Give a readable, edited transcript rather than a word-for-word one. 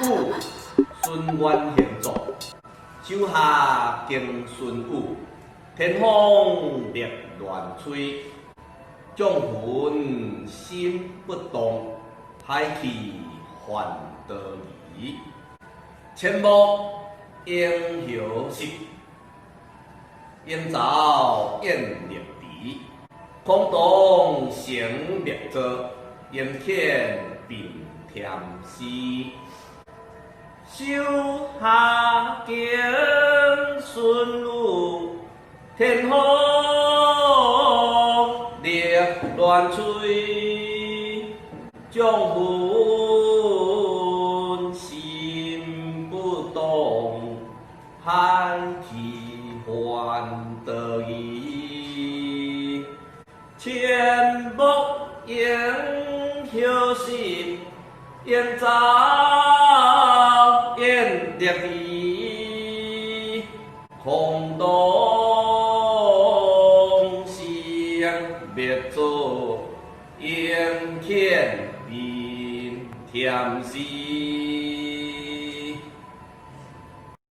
雨順願行作，手下經春雨，天風力亂吹，將魂心不動，海氣還多疑。阡陌應禾濕，鷹巢燕綠池，空洞成滅造，鷹犬並添絲。手下經春雨，天風力亂吹，將魂心不動，海氣還多疑。阡陌應禾濕，鷹巢燕綠池，空洞成滅造，鷹犬並添絲。